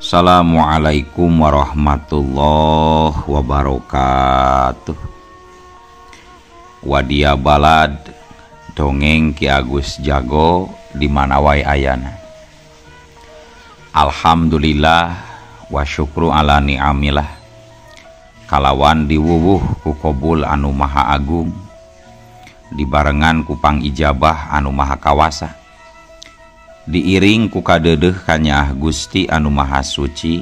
Assalamualaikum warahmatullahi wabarakatuh. Wadia balad dongeng Ki Agus Jago di mana wae ayana. Alhamdulillah wa syukru ala ni'amillah. Kalawan diwuwuh ku kobul anu maha agung, dibarengan ku pangijabah anu maha kawasa, diiring ku kadeudeuh kanyaah Gusti anu maha suci.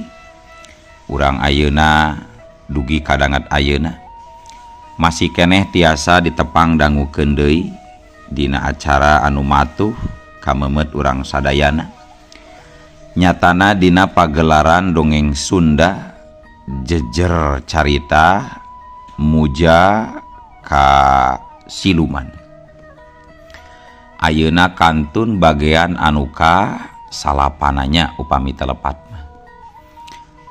Urang ayeuna dugi kadangat ayeuna masih keneh tiasa ditepang dangukeun deui dina acara anu matuh kamemet urang sadayana. Nyatana dina pagelaran dongeng Sunda jejer carita muja ka siluman. Ayeuna kantun bagean anu ka salapananya upami telepat mah.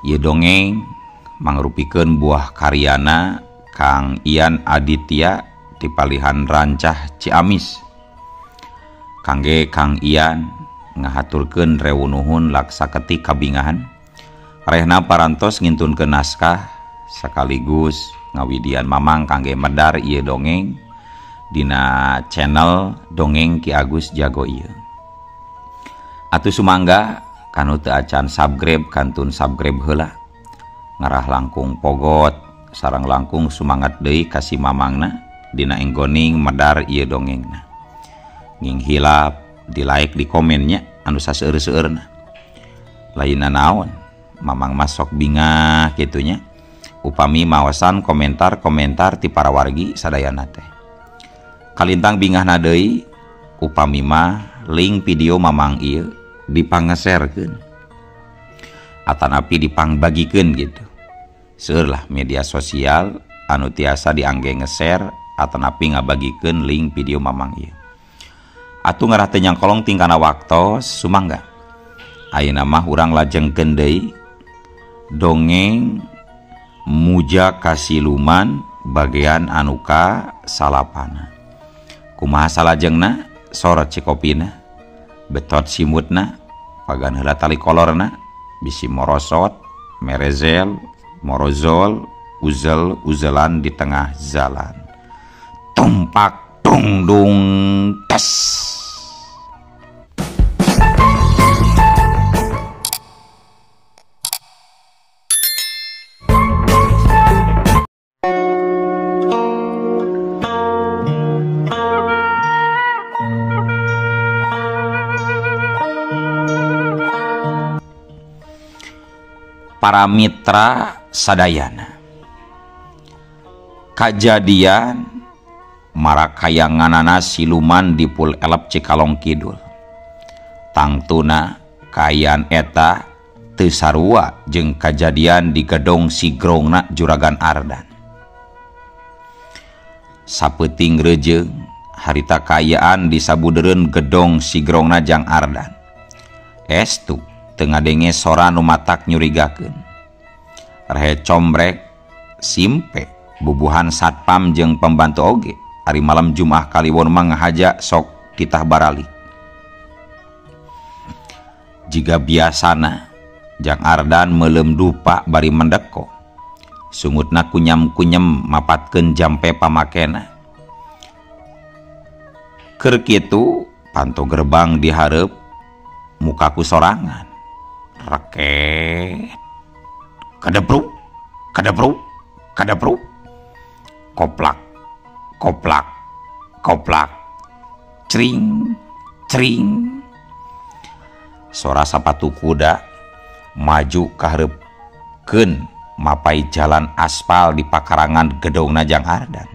Ieu dongeng mangrupikeun buah karyana Kang Ian Aditya di palihan Rancah Ciamis. Kangge Kang Ian ngahaturkeun rewu nuhun laksa ketik kabingahan. Rehna parantos ngintunkeun naskah sekaligus ngawidian mamang kangge medar ieu dongeng dina channel Dongeng Ki Agus Jago ieu. Atuh sumangga kanu teu acan subscribe kantun subscribe heula. Ngarah langkung pogot sareng langkung sumangat deui ka si mamangna dina enggoning medar ieu dongengna. Nging hilap di like di komennya anu saseueur-seueurna. Lainna naon mamang masok bingah kitunya upami mawasan komentar-komentar ti para wargi sadayana teh. Kalintang bingahna deui upami mah link video mamang ieu dipangeserkeun atanapi dipangbagikeun gitu. Seueur lah media sosial anu tiasa diangge ngeser atanapi ngabagikeun link video mamang ieu. Atuh ngarah teu nyangkolong tingkana waktos sumangga. Ayeuna mah urang lajengkeun deui dongeng Muja Kasiluman bagian anu ka salapana. Kumaha salajengna sorot cikopina, betot simutna, pagan heula tali kolorna, bisi morosot, merezel, morozol, uzel uzelan di tengah jalan. Tumpak tungdung tes. Para mitra sadayana, kajadian marakayanganana siluman di Pul Elep Cikalong Kidul. Tangtuna kaayaan eta teu sarua jeung kajadian di gedong sigrongna Juragan Ardan. Sapeuting reujeung harita kaayaan di sabudereun gedong sigrongna Jang Ardan. Estu teu ngadenge sora nu matak nyurigakeun. Rehe combrek simpe bubuhan satpam jeung pembantu oge ari malam Jumaah kaliwon mah ngahaja sok titah baralik. Jiga biasana Jang Ardan meuleum dupa bari mendeko. Sungutna kunyam-kunyem mapatkeun jampe pamakena. Keur kitu panto gerbang dihareup mukaku sorangan. Reket kadebruk kadebruk kadebruk, koplak koplak koplak, cring cring. Sora sapatu kuda maju kaharepkeun mapai jalan aspal di pakarangan gedongna Jang Ardan.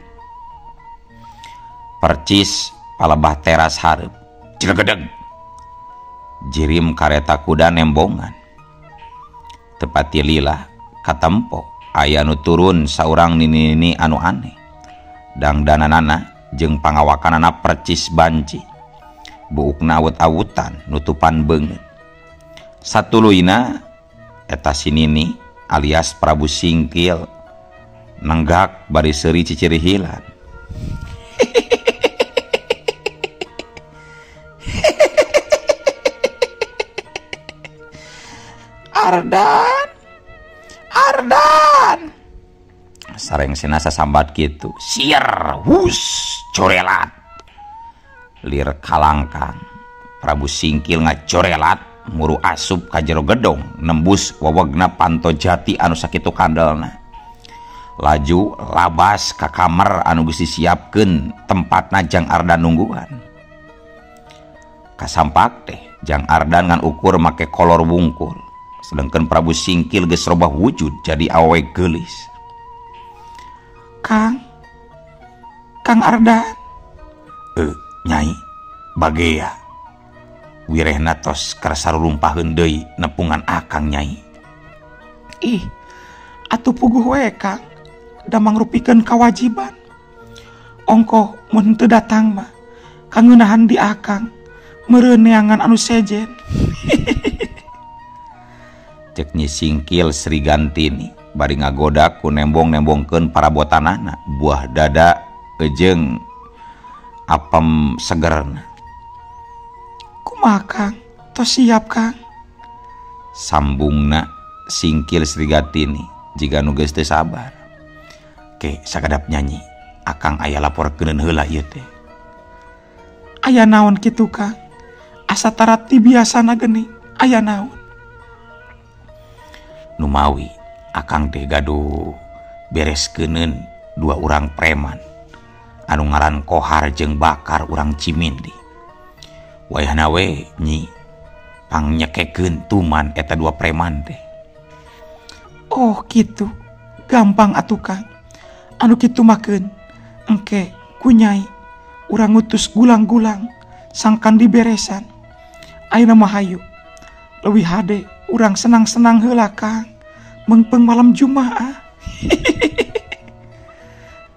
Percis palebah teras hareup cilegedeg jirim kareta kuda nembongan. Tepati lila katempo aya nu turun saurang nini-nini anu aneh. Dangdananana jeung pangawakanana percis banci. Buukna awut-awutan nutupan beungeut. Satuluyna eta si nini alias Prabu Singkil nenggak bari seuri cicirihilan. Ardan, Ardan. Sarengsena sasambat kitu, sier hus corelat. Lir kalangkang Prabu Singkil ngacorelat muru asup ka jero gedong nembus wewegna panto jati anu sakitu kandelna. Laju labas ka kamar anu geus disiapkeun tempatna Jang Ardan nungguan. Kasampak teh Jang Ardan ngan ukur make kolor wungkul, sedangkan Prabu Singkil geus robah wujud jadi awewe geulis. Kang, Kang Ardan. Nyai, bagea. Wirehna tos karasa rumpaheun deui nepungan akang nyai. Ih, atuh puguh we Kang, da mangrupikeun kawajiban. Ongkoh mun teu datang mah kangeunahan di akang meureun neangan anu sejen. Cek Nyi Singkil Sri Gantini bari ngagoda ku nembong-nembongkeun parabotanana buah dada jeung apem segerna. Kumaha Kang? Tos siap Kang? Sambungna Singkil Sri Gantini jiga nu geus teu sabar. Ke sakedap nyanyi, akang aya laporkeun heula ieu teh. Aya naon kitu Kang? Asa tarati biasana geuning, aya naon? Numawi akang teh gaduh bereskeun dua urang preman anu ngaran Kohar jeung Bakar urang Cimindi. Wayahna we nyi pangnyekekeun tuman eta dua preman teh. Oh kitu, gampang atuh Kang. Anu kitu makeun engke kunyai urang ngutus gulang-gulang sangkan diberesan. Ayeuna mah hayu leuwih hade urang senang-senang heula Kang, mengpeng malam Jumaah.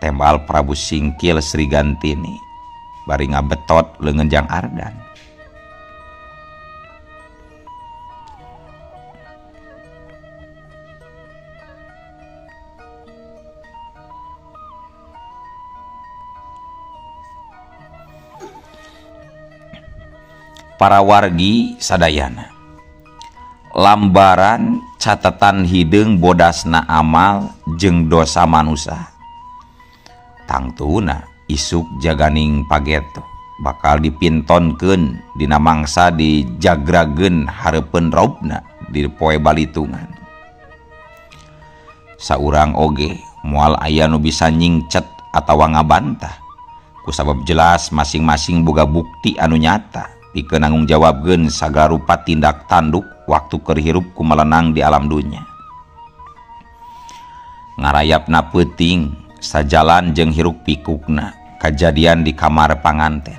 Tembal Prabu Singkil Sri Gantini bari ngabetot leungeun Jang Ardan. Para wargi sadayana, lambaran catatan hideung bodasna amal jeung dosa manusa. Tangtuna isuk jaganing pageto bakal dipintonkeun dina mangsa dijagrageun hareupeun raubna di poe balitungan. Saurang oge moal aya nu bisa nyingcet atawa ngabantah kusabab jelas masing-masing boga bukti anu nyata pikeun nanggung jawabkeun sagala rupa tindak tanduk waktu keur hirup kumalenang di alam dunya. Ngarayapna peuting sajalan jeung hiruk pikukna kajadian di kamar panganten.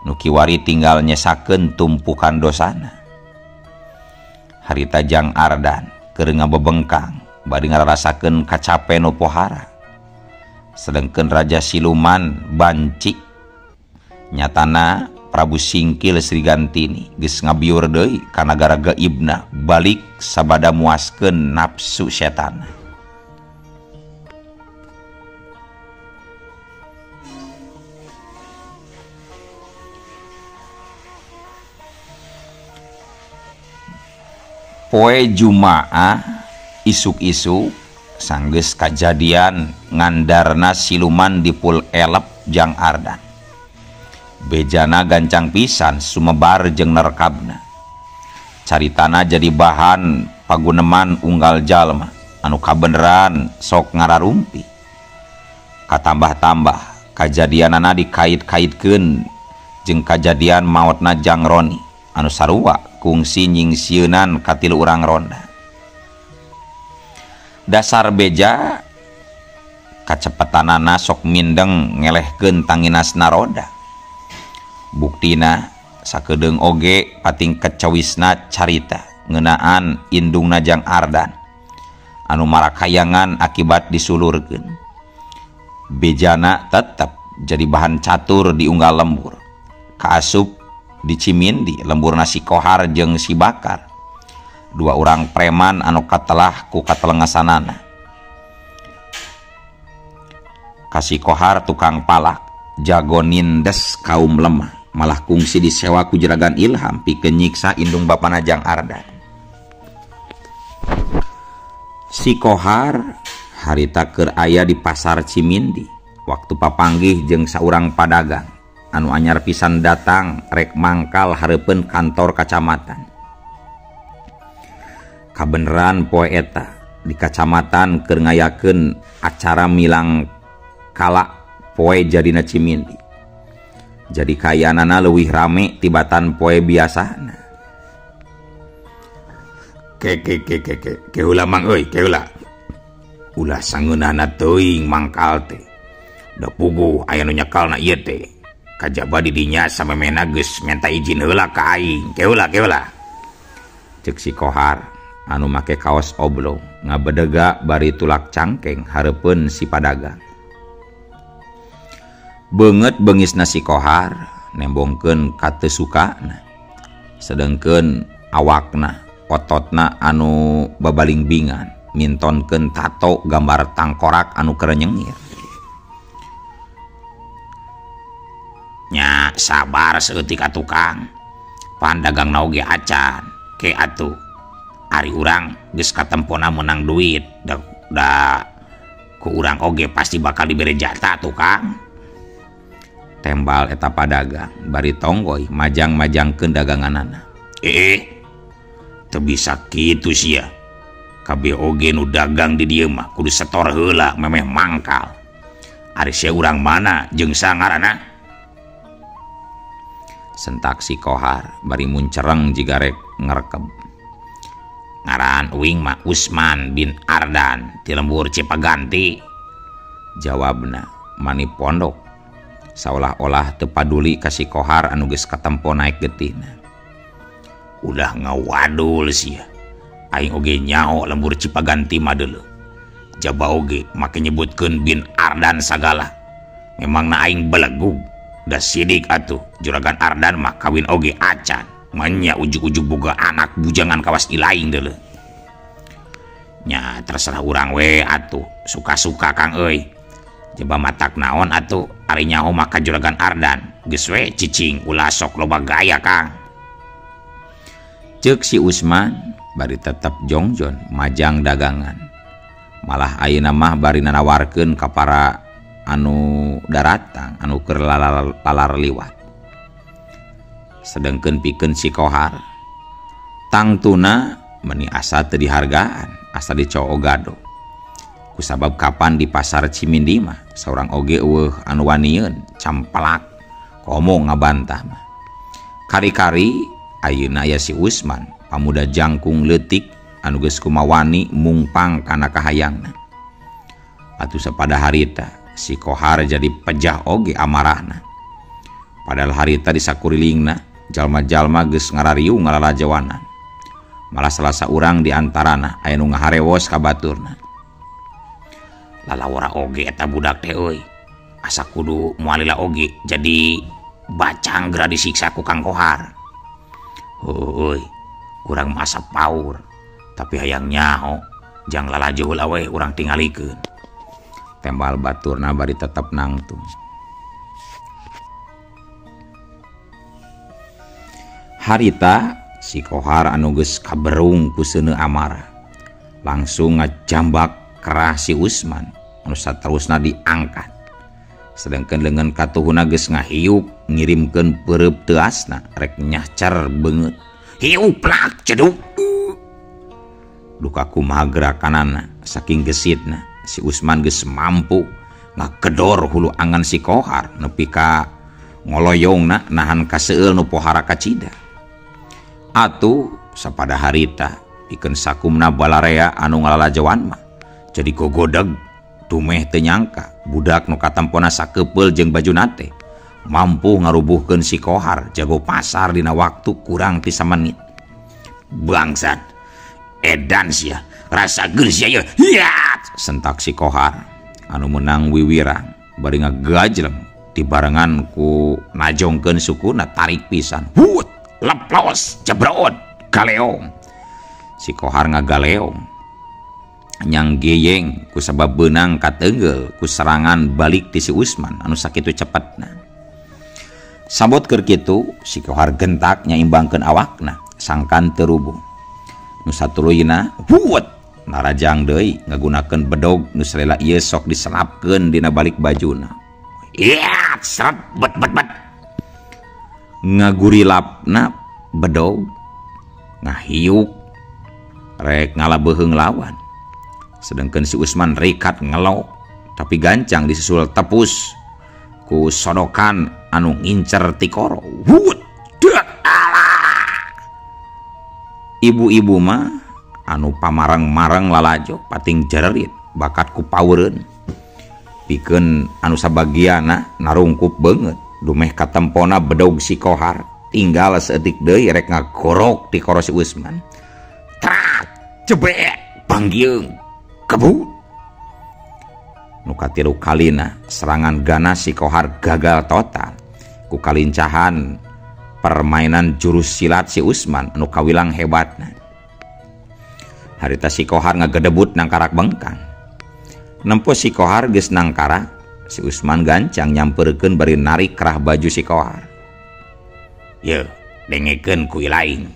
Nu kiwari tinggal nyesakeun tumpukan dosana. Harita Jang Ardan keur ngabebengkang bari ngarasakeun kacape nu pohara. Sedengkeun Raja Siluman banci nyatana Prabu Singkil Sri Gantini geus ngabiur deui kana gara gaibna balik sabada muaskeun nafsu setan. Poe Jumaah isuk-isuk sanggeus kajadian ngandarna siluman dipul elep Jang Ardan. Bejana gancang pisan sumebar jeung nerkabna. Caritana jadi bahan paguneman unggal jalma anu kabeneran sok ngararumpi. Katambah-tambah kajadianana dikait-kaitkeun jeung kajadian maotna Jang Roni anu sarua kungsi nyingsieunan ka tilu urang ronda. Dasar beja kacepetanana sok mindeng ngelehkeun tanginasna roda. Buktina sakedeung oge pating kecawisna carita ngeunaan indungna Jang Ardan anu marakayangan akibat disulurkeun. Bejana tetep jadi bahan catur di unggal lembur. Kaasup di Cimindi lemburna si Kohar jeung si Bakar. Dua urang preman anu katelah ku katelengasanana. Kasi Kohar tukang palak jago nindes kaum lemah, malah kungsi disewa ku jeragan Ilham pikeun nyiksa indung bapana Jang Ardan. Si Kohar harita keur aya di pasar Cimindi waktu papanggih jeung saurang padagang anu anyar pisan datang rek mangkal hareupeun kantor kacamatan. Kabeneran poe eta di kacamatan keur ngayakeun acara milang kala poe jadina Cimindi. Jadi kayanana leuwih rame tibatan poe biasana. Ke ke ke ke ke ke heula mang euy, ke heula. Ulah sangeunahna teuing mangkal teh. Da puguh aya nu nyekalna ieu teh. Kajaba di dinya samemehna geus menta izin heula ka aing. Ke heula, ke heula. Ceuk si Kohar anu make kaos oblong ngabedega bari tulak cangkeng hareupeun si padagang. Beungeut beungisna si Kohar nembongkeun ka teu sukana. Sedengkeun awakna, ototna anu babalingbingan mintonkeun tato gambar tangkorak anu keur nyengir. Nya sabar saeutik atuh Kang. Pan dagangna oge acan. Ke atuh ari urang geus katempona meunang duit. Da ku urang oge pasti bakal dibere jatah atuh Kang. Tembal eta padagang bari tonggoy majang-majangkeun daganganana. Teu bisa kitu sia. Kabeh oge nu dagang di dieu mah kudu setor heula memeh mangkal. Ari sia urang mana jeung sangaranna? Sentak si Kohar bari muncereng jiga rek ngerekeb. Ngaran uing mah Usman bin Ardan ti lembur Cipaganti. Jawabna mani pondok saolah-olah teu paduli ka si Kohar anu geus katempo naik getihna. Udah ngawadul sia. Aing oge nyaho lembur Cipaganti mah deuleu. Jaba oge make nyebutkeun bin Ardan sagala. Memangna aing belegug. Da sidik atuh juragan Ardan mah kawin oge acan. Manya ujug-ujug boga anak bujangan kawas ilaing deuleu. Nya terserah urang we atuh, suka-suka Kang euy. Jaba matak naon atuh ari nyaho mah ka juragan Ardan. Geus we cicing ulah sok loba gaya Kang. Ceuk si Usman bari tetep jongjon majang dagangan. Malah ayeuna mah bari nanawarkeun ka para anu daratang anu keur lalar liwat. Sedengkeun pikeun si Kohar tangtuna meni asa teu dihargaan, asa dicoo gado. Kusabab kapan di pasar Cimindi mah saurang oge eueuh anu wanieun campelak komo ngabantah mah. Kari-kari ayeuna aya si Usman pamuda jangkung leutik anu geus kumawani mungpang kana kahayangna. Atuh sapada harita si Kohar jadi pejah oge amarahna. Padahal harita di sakurilingna jalma-jalma geus ngarariung ngalalajawanan. Malah salah saurang di antarana aya nu ngaharewos ka baturna. Lalawara oge eta budak teh euy. Asa kudu moal lila oge jadi bacang geura disiksa ku Kang Kohar. Heueuy, urang masa paur, tapi hayang nyaho jang lalajo heula we urang tingalikeun. Tembal baturna bari tetep nangtung. Harita si Kohar anu geus kaberung ku seuneu amarah langsung ngajambak kerah si Usman anu saterusna diangkat. Sedengkeun leungeun katuhuna geus ngahiup ngirimkeun peureub teuasna rek nyahcar beungeut. Hiup plak ceduk. Duka kumaha gerakanana saking gesitna si Usman geus mampu ngagedor hulu angan si Kohar nepi ka ngoloyongna nahan kaseueul nu pohara kacida. Atuh sapada harita pikeun sakumna balarea anu ngalalajawan mah jadi gogodeg tumeh teu nyangka budak nu katempona sakepeul jeung bajuna teh mampu ngarubuhkeun si Kohar jago pasar dina waktu kurang ti samenit. Bangsat edan sia rasakeun sia ieu. Hiat sentak si Kohar anu meunang wiwirang bari ngagajleng dibarengan ku najongkeun sukuna tarik pisan. Hut leplos jebrot galeong. Si Kohar ngagaleong nyang geyeng ku sabab beunang katenggel ku serangan balik ti si Usman anu sakitu cepetna. Sabot keur kitu si Kohar gentak nyaimbangkeun awakna sangkan teu rubuh. Nu satuluyna huut Narajang deui ngagunakeun bedog nu salila ieu sok diselapkeun dina balik bajuna. Iya, seret bet bet bet. Ngagurilapna bedog ngahiuk rek ngalabeheung lawan. Sedangkan si Usman rikat ngelok tapi gancang disusul tepus ku sodokan anu ngincer tikoro. Wut, dak alah. Ibu-ibu mah anu pamarang-marang lalajo pating jererit bakat ku paureun. Pikeun anu sabagiana narungkup beungeut dumeh katempona bedog si Kohar tinggal seetik deui rek ngagorok tikoro si Usman. Trak jebek banggieung kebut. Nu katilu kalina serangan ganas si Kohar gagal total ku kalincahan permainan jurus silat si Usman anu kawilang hebatna. Harita si Kohar ngagedebut nangkarak bengkang. Nempo si Kohar geus nangkarak, si Usman gancang nyamperkeun bari narik kerah baju si Kohar. Yeuh, dengekeun ku ilaing.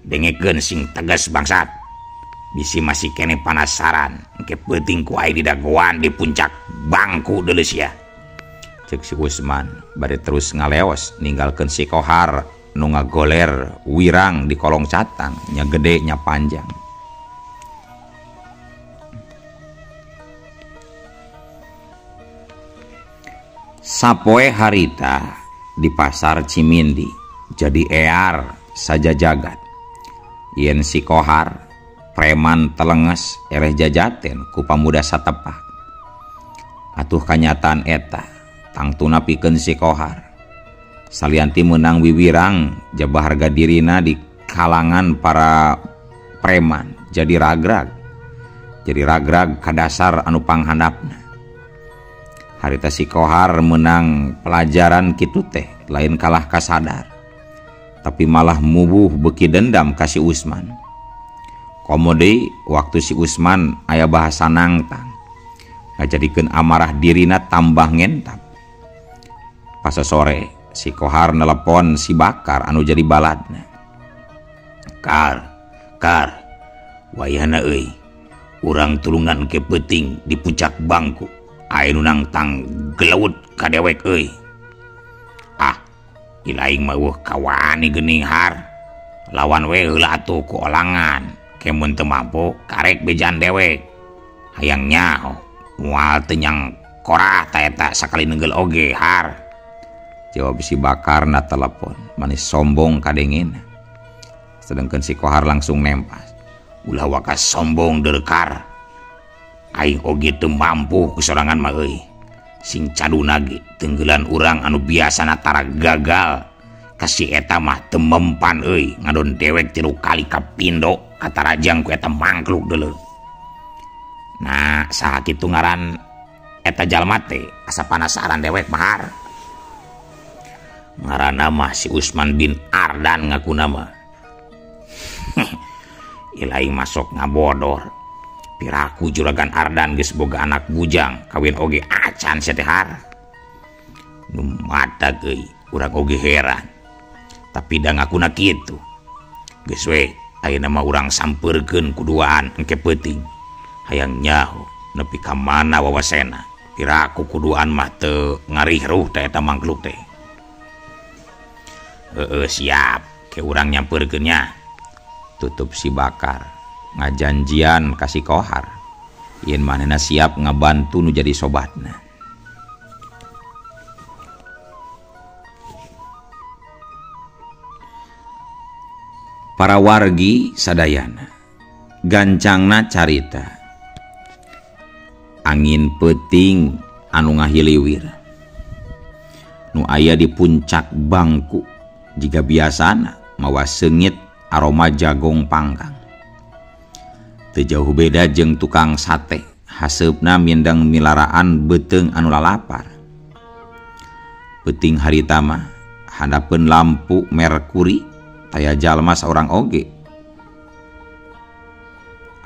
Dengekeun sing tegas bangsat. Bisi masih kene panasaran, engke peuting ku aing didagoan di puncak bangku deuleu sia. Ceuk si Usman bari terus ngaleos ninggalkeun si Kohar nu ngagoler wirang di kolong catang, nya gede nya panjang. Sapoe harita di pasar Cimindi jadi ear saja jagat. Yen si Kohar preman telenges ereh jajaten ku pamuda satepak. Atuh kanyataan eta tangtuna pikeun si Kohar. Salianti meunang wiwirang jabah harga dirina di kalangan para preman jadi ragrag. Jadi ragrag kadasar anu panghandapna. Harita si Kohar menang pelajaran kitu teh lain kalah kasadar, tapi malah mubuh beki dendam ka si Usman. Komo deui waktu si Usman aya bahasa nangtang ngajadikeun amarah dirina tambah ngentap. Pas sore si Kohar nelepon si Bakar anu jadi baladna. Kar, kar, wayahna euy, urang tulungan ke peuting di puncak bangku. Ayo nu nangtang gelewut ka dewek euy. Ah, ilaing mah eueuh kawani geuning har. Lawan we heula atuh ku olangan. Kemun teu mampu karek bejaan dewek. Hayang nyaho moal teu nyang korah ta eta sakali nenggel oge har. Jawab si Bakar na telepon, manis sombong kadengena. Sedangkan si Kohar langsung nempas. Ulah waka sombong deulkar. Aing oge teu mampu kusorangan mah euy. Sing caduna ge tenggelan urang anu biasana tara gagal. Kasi eta mah teu mempan euy, ngadon dewek 3 kali kapindo katarajang ku eta mangkluk deuleu. Nah, saha kitu ngaran eta jalma teh asa panasaran dewek mahar. Ngaranna mah si Usman bin Ardan ngakuna mah. Ilaing masuk ngabodor. Piraku juragan Ardan geus boga anak bujang kawin oge acan sia teh har. Nu mata euy, urang oge heran. Tapi da ngakuna kitu. Geus we ayeuna mah urang sampeurkeun kuduaan engke peuting. Hayang nyaho nepi ka mana wawasena. Piraku kuduaan mah teu ngarihruh teh eta mangkluk teh. Heeh siap, ke urang nyampeurkeun nya. Tutup si Bakar ngajanjian ka si Kohar yen manehna siap ngabantu nu jadi sobatna. Para wargi sadayana gancangna carita angin peuting anu ngahiliwir nu aya di puncak bangku jiga biasana mawa seungit aroma jagong panggang. Teu jauh beda jeung tukang sate haseupna mindeng milaraan beuteung anu lalapar. Peuting harita mah handapeun lampu merkuri taya jalma saurang oge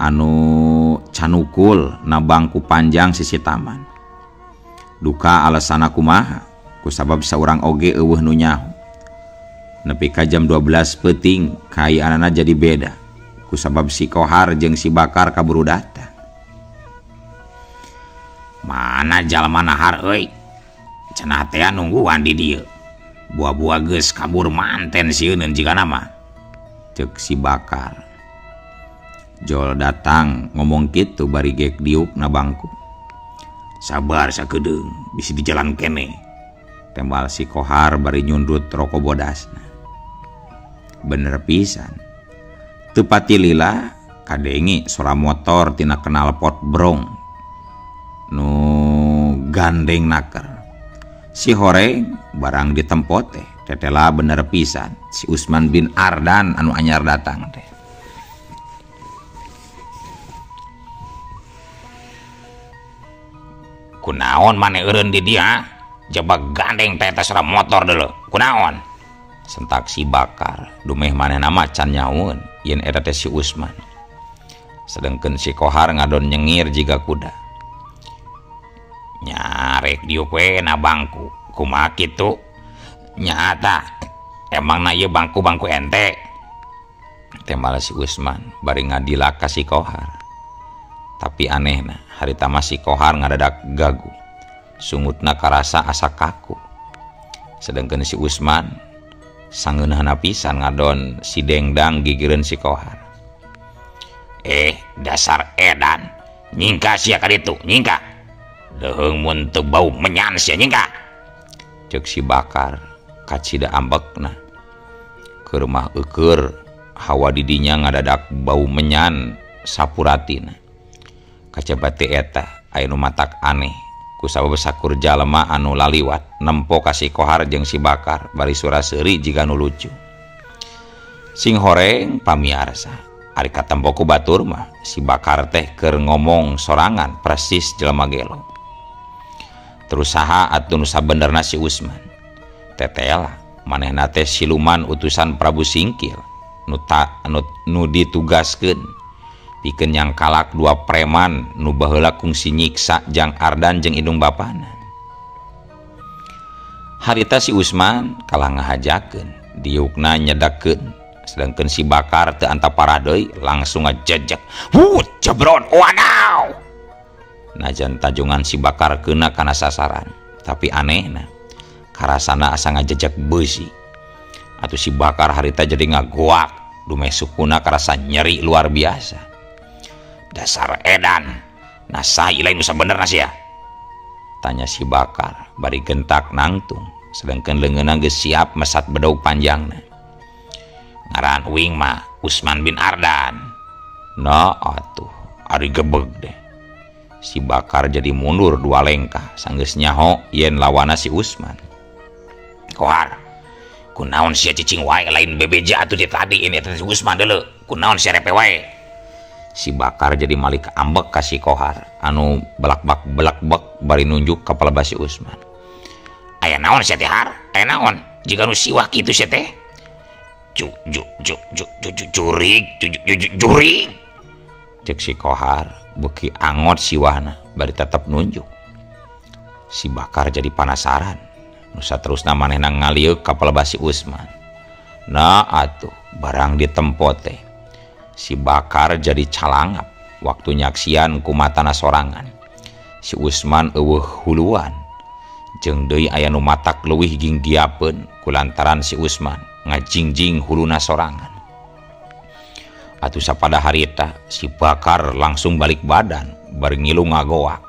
anu canukul na bangku panjang sisi taman. Duka alasana kumaha kusabab saurang oge eueuh nu nyaho. Nepi ka jam 12 peuting kaayaanana jadi beda. Kusabab si Kohar jeung si Bakar kaburu datang. Mana jalma nahar euy? Cenah teh nungguan di dieu. Buah-buah geus kabur manten sieuneun jigana mah. Ceuk si Bakar. Jol datang ngomong kitu bari gek diuk na bangku. Sabar sakedeung, bisi di jalan kene. Tembal si Kohar bari nyundut rokok bodasna. Bener pisan. Teu pati lila kadengi sora motor tina knalpot brong nu gandeng naker. Si horeng barang ditempo teh tetela bener pisan si Usman bin Ardan anu anyar datang teh. Kunaon maneh eureun di dia? Jebak gandeng teh teh sora motor dulu. Kunaon? Sentak si Bakar dumeh manehna mah can nyaun yen eta teh si Usman. Sedengkeun si Kohar ngadon nyengir jiga kuda. Nyarek diuk we na bangku. Kumaha kitu? Nyata emangna ieu bangku-bangku ente. Tembal si Usman bari ngadilak ka si Kohar. Tapi anehna harita mah si Kohar ngadadak gagu. Sungutna karasa asa kaku. Sedengkeun si Usman sangeunahna pisan ngadon si dengdang gigireun si Kohar. Dasar edan. Nyingka sia ka ditu, nyingka. Deheung mun teu bau menyan sia nyingka. Ceuk si Bakar kacida ambekna. Keur mah eueur hawa di dinya ngadadak bau menyan sapuratina. Kacoba teh eta aya nu matak aneh. Kusabab sakur jalma anu laliwat nempo ka si Kohar jeung si Bakar bari sura seuri jiga nu lucu. Sing horeng pamiarsa, ari katempo ku batur mah si Bakar teh keur ngomong sorangan persis jelema gelo. Terus saha atuh nu sabenerna si Usman? Tetela manehna teh siluman utusan Prabu Singkil nu ditugaskeun pikeun yang kalak dua preman nu baheula kungsi nyiksa jang Ardan jeung indung bapana. Harita si Usman kalah ngahajakeun, diukna nyedakeun, sedangkeun si Bakar teu antapara deui langsung ngajejek. Wut jebron wadaw. Najan tajungan si Bakar keuna kana sasaran, tapi anehna karasana asa ngajejek beusi. Atuh si Bakar harita jadi ngagoak, dumeh sukuna karasa nyeri luar biasa. Dasar edan, nasah lain nu sabenerna sia? Tanya si Bakar bari gentak nangtung, sedangkeun leungeunna geus siap mesat bedog panjangna. Ngaran uing mah Usman bin Ardan. Nah atuh, ari gebeg deh. Si Bakar jadi mundur dua lengkah, sanggeus nyaho yen lawana si Usman. Kohar, kunaon sia cicing wae lain bebeja atuh di tadi ini eta si Usman deuleu, kunaon sia repe wae. Si Bakar jadi malik ambek ka si Kohar anu belak-bak bari nunjuk ka palebah si Usman. Aya naon sia teh har? Aya naon? Jiga nu siwah kitu sia teh. Ju ju ju ju ju jurig ju ju jurig. Ceuk si Kohar beuki angot siwahna bari tetep nunjuk. Si Bakar jadi panasaran. Nu saterusna manehna ngalieuk ka palebah si Usman. Nah atuh barang ditempo teh. Si Bakar jadi calangap waktu nyaksian ku matana sorangan. Si Usman eueuh huluan. Jeung deui aya nu matak leuwih ginggiapeun kulantaran si Usman ngajingjing huluna sorangan. Atuh sapada harita si Bakar langsung balik badan bari ngilu ngagoak.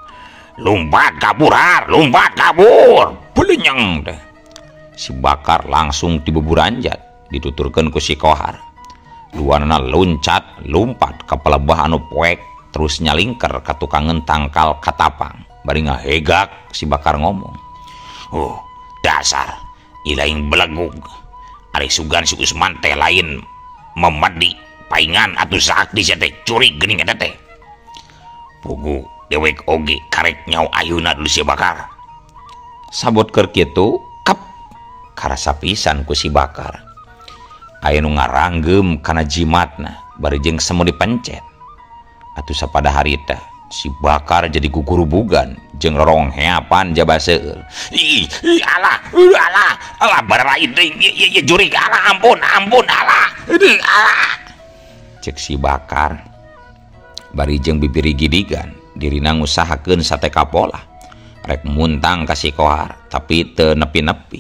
Lumpat kabur har, lumpat kabur. Belenyeng teh. Si Bakar langsung tibuburanjat dituturkeun ku si Kohar. Duanana loncat lumpat ka palebah anu poek terus nyalingker ka tukangeun tangkal katapang bari ngahegak si Bakar ngomong. Oh, dasar ilaing belegug. Ari sugan si Usman teh lain memedi paingan atuh sakti sia teh curi geuning eta teh. Pugu dewek oge karek nyawa ayuna dulu si Bakar. Sabot keur kitu kep karasa pisan ku si Bakar. Aya nu ngaranggem kana jimatna bari jeung semu dipencet. Atuh sapada harita si Bakar jadi gugurubugan jeung rorong heapan jaba seueur. Ih, alah, alah, alah bararai deui ieu jurig alah ampun, ampun alah. Alah. Cek si Bakar bari jeung bibiri gidigan dirina ngusahakeun sate kapolah rek muntang ka si Kohar tapi teu nepi-nepi.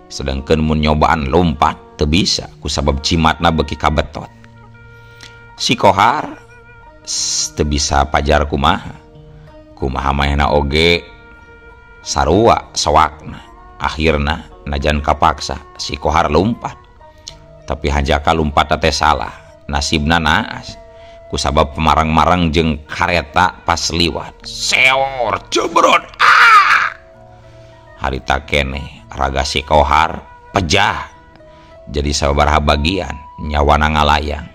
Sedangkeun mun nyobaan lompat teu bisa kusabab cimatna beuki kabetot. Si Kohar teu bisa pajar kumaha. Kumaha manehna oge sarua sawakna. Akhirna najan kapaksa si Kohar lumpat. Tapi hanjaka lumpat teh salah, nasibna naas. Kusabab pemarang-marang jeung kareta pas liwat. Seor jebrot. Ah! Harita keneh raga si Kohar pejah. Jadi sababaraha bagian nyawana ngalayang.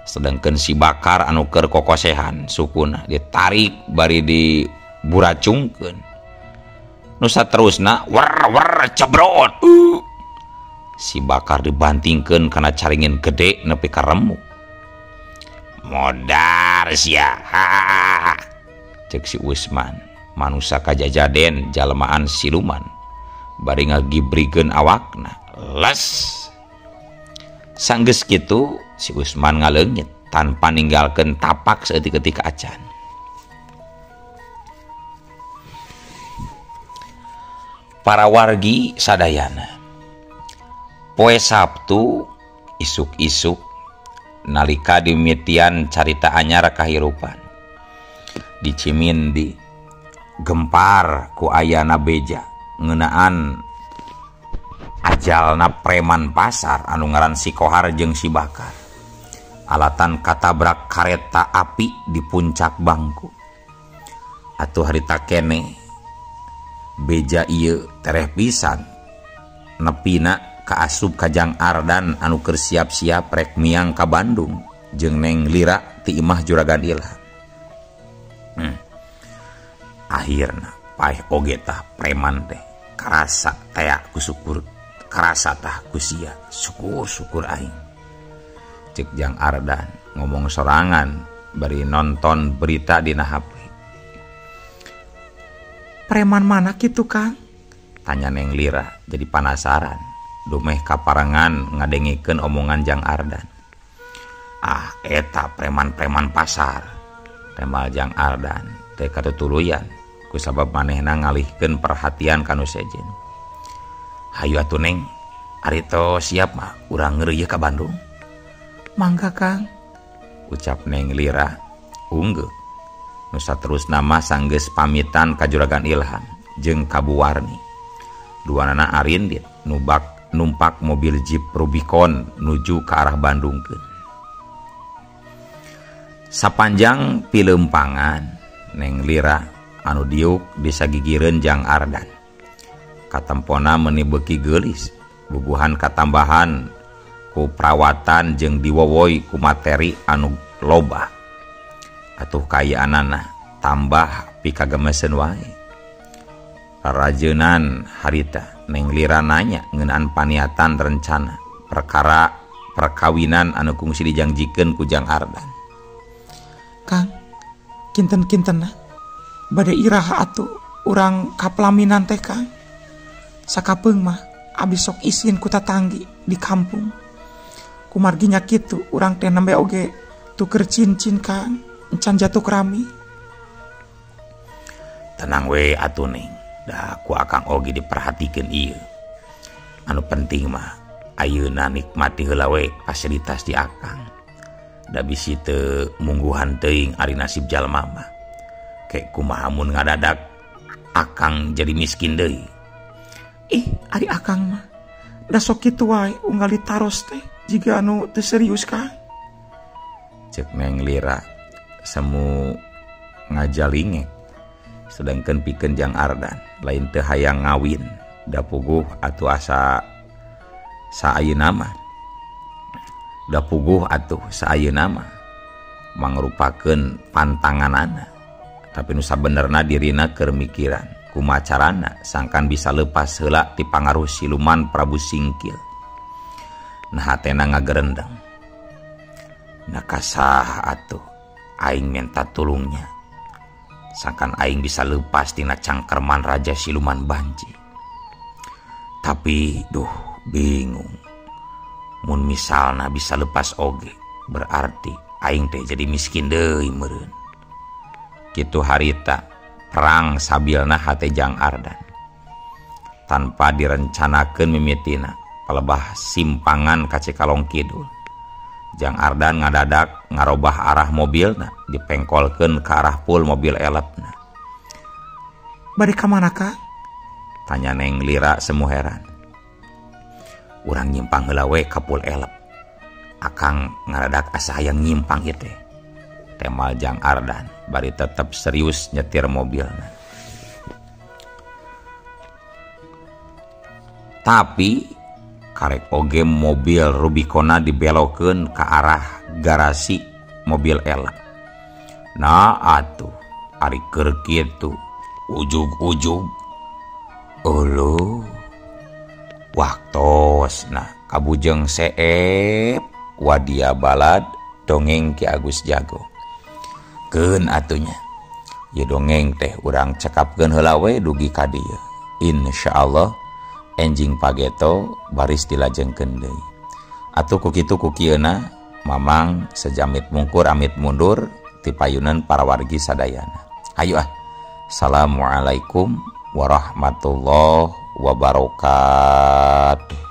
Sedangkan si Bakar anu keur kokosehan sukuna ditarik bari diburacungkeun. Nu saterusna wer wer cebrot. Si Bakar dibantingkeun kana caringin gede nepi ka remuk. Modar sia. Cek si Usman, manusa kajajaden jalmaan siluman bari ngagibrikeun awakna. Les. Sanggeus kitu si Usman ngaleungit tanpa ninggalkeun tapak saeutik-eutik acan. Para wargi sadayana, poe Sabtu isuk-isuk nalika dimitian carita anyar kahirupan di Cimindi gempar ku ayana beja ngeunaan ajalna preman pasar anu ngaran si Kohar jeung si Bakar alatan katabrak kareta api di puncak bangku. Atuh harita keneh beja ieu tereh pisan nepina kaasup ka Jang Ardan anu keur siap-siap rek miang ka Bandung jeung Neng Lira ti imah Juragan Ilham. Akhirna paeh oge tah preman teh karasa tea ku syukur karasa tah ku sia syukur-syukur aing. Cek Jang Ardan ngomong sorangan bari nonton berita dina HP. Preman mana kitu Kang? Tanya Neng Lira jadi panasaran. Dumeh kaparangan ngadengikeun omongan Jang Ardan. Ah eta preman-preman pasar. Temal Jang Ardan teh katutuluyan kusabab manehna ngalihkeun perhatian ka nu sejen. Hayu atuh Neng, ari tos siap mah urang ngeureuyeuh ka Bandung. Mangga Kang, ucap Neng Lira unggeuh. Nu saterusna mah sanggeus pamitan ka Juragan Ilham jeung ka Bu Warni. Duanana arindit nubak numpak mobil Jeep Rubicon nuju ke arah Bandungkeun. Sapanjang pilempangan Neng Lira anu diuk disagigireun Jang Ardan. Katempona meuni beuki geulis, bubuhan katambahan ku perawatan jeung diwowoi ku materi anu loba. Atuh kayaanana tambah pikagemeseun wae. Rarajeunan harita Neng Lira nanya ngeunaan paniatan rencana perkara perkawinan anu kungsi dijangjikeun ku Jang Ardan. Kang, kinten-kintenna bade iraha atuh urang kaplaminan teh Kang. Sakapeung mah abdi sok isin ku tatanggi di kampung. Kumargi nya kitu urang teh nembe oge tuker cincin Kang, encan jatuh rami. Tenang we atuh Neng. Dah ku akang oge diperhatikeun ieu. Anu penting mah ayeuna nikmati heula we fasilitas di akang. Da bisi teu mungguhan teuing ari nasib jalma mah. Kek kumaha mun ngadadak akang jadi miskin deui. Ih, ari akang mah da sok kitu wae unggal ditaros teh jiga anu teu serius Kang. Cek Neng Lira semu ngajalingek. Sedangkan pikeun Jang Ardan lain teu hayang ngawin da puguh atuh asa saayeuna mah. Da puguh atuh saayeuna mah mangrupakeun pantanganana. Tapi nu sabenerna dirina keur mikiran kumaha carana sangkan bisa lepas heula ti pangaruh siluman Prabu Singkil. Nah hatena ngagerendeng. Nah kasah atuh aing minta tulungnya. Sangkan aing bisa lepas tina cangkerman raja siluman banci. Tapi duh bingung. Mun misalna bisa lepas oge, Berarti aing teh jadi miskin deui meureun. Kitu harita perang sabilna hate Jang Ardan. Tanpa direncanakeun mimitina palebah simpangan ka Cikalong Kidul. Jang Ardan ngadadak ngarobah arah mobilna dipengkolkeun ka arah pul mobil elepna. Bari ka mana Kang? Tanya Neng Lira semu heran. Urang nyimpang heula we ka pul elep. Akang ngaradak asa hayang nyimpang ieu teh. Temal Jang Ardan bari tetep serius nyetir mobilna. Tapi karek oge mobil Rubicona dibelokeun ka arah garasi mobil elep. Nah atuh ari keur kitu ujug-ujug euleuh waktosna kabujeng seep wadia balad dongeng Ki Agus Jago. Keun atunya ieu dongeng teh urang cekapkeun heula we dugi ka dieu. Insyaallah enjing pageto baris dilajengkeun deui. Atuh ku kitu ku kieuna mamang sejamit mungkur amit mundur ti payunan para wargi sadayana. Hayu ah. Assalamualaikum warahmatullahi wabarakatuh.